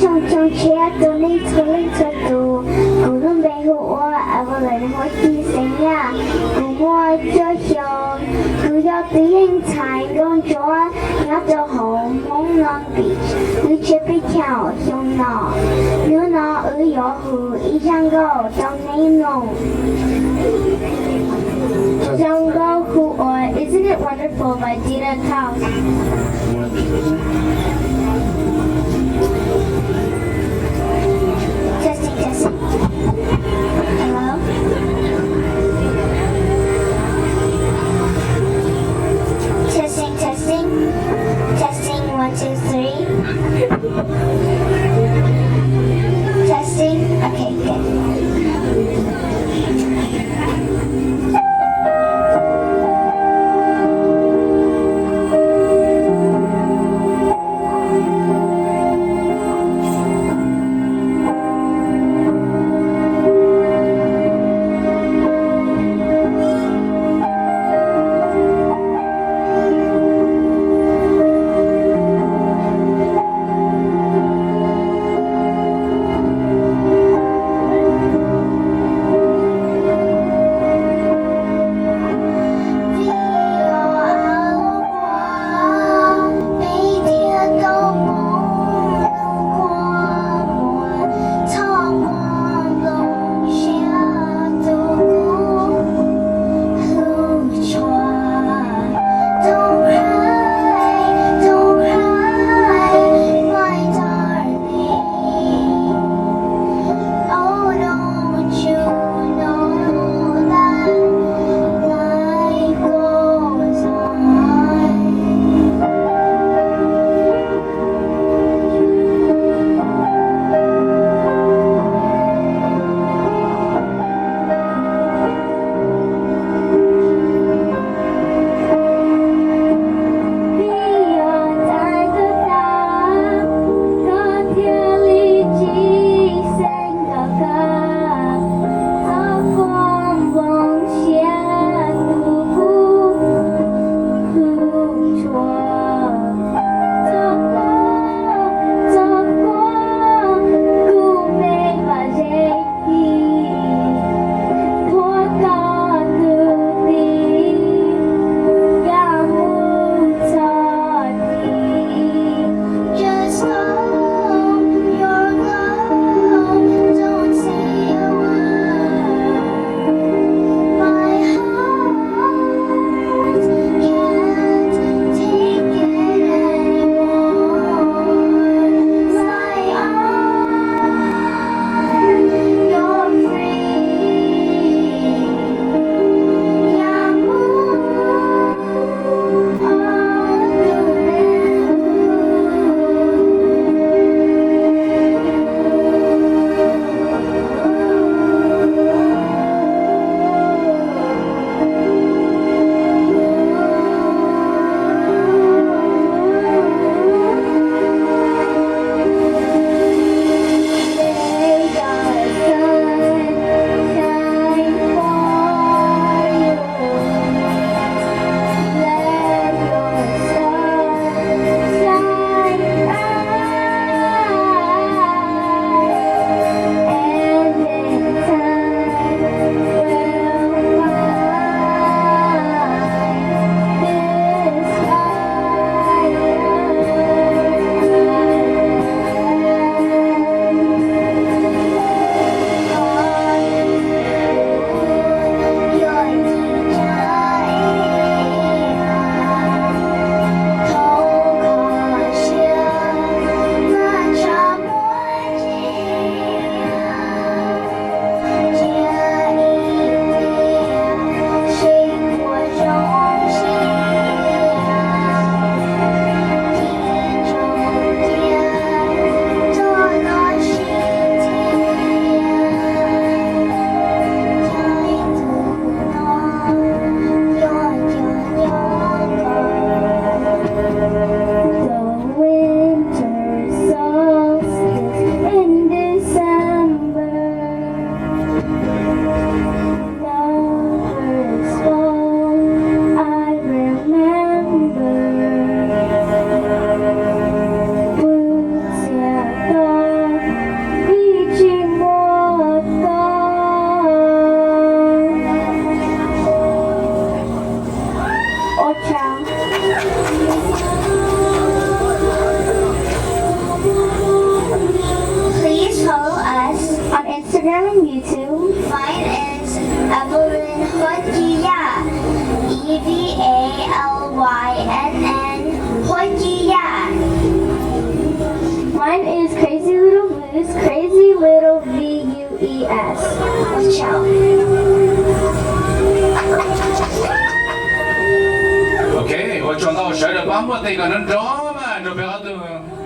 Xyoo tshiab rau nej txhua leej txhua tus. Kuv lub npe hu ua Evelyn Huab Ci Xeeb Yaj. Kuv muaj cuaj xyoo. Kuv yog tus yeej ntxhais nkauj ntsuab nyob rau hauv Hmoob Long Beach. Wb tshiab peb caug xyoo no. Hnub no wb yuav hu ib zaj nkauj rau nej mloog. Zaj nkauj hu ua Isn't It Wonderful by Dina Tao. Testing, testing. Hello? Testing, testing. Testing, one, two, three. Testing. Okay, good. Mine is Crazy Little Vues, Crazy Little V U E S. Ciao. Ok, ua tsaug ntau, sawv daws pab muaj tes kom nrov nrov mas rau peb ob tug.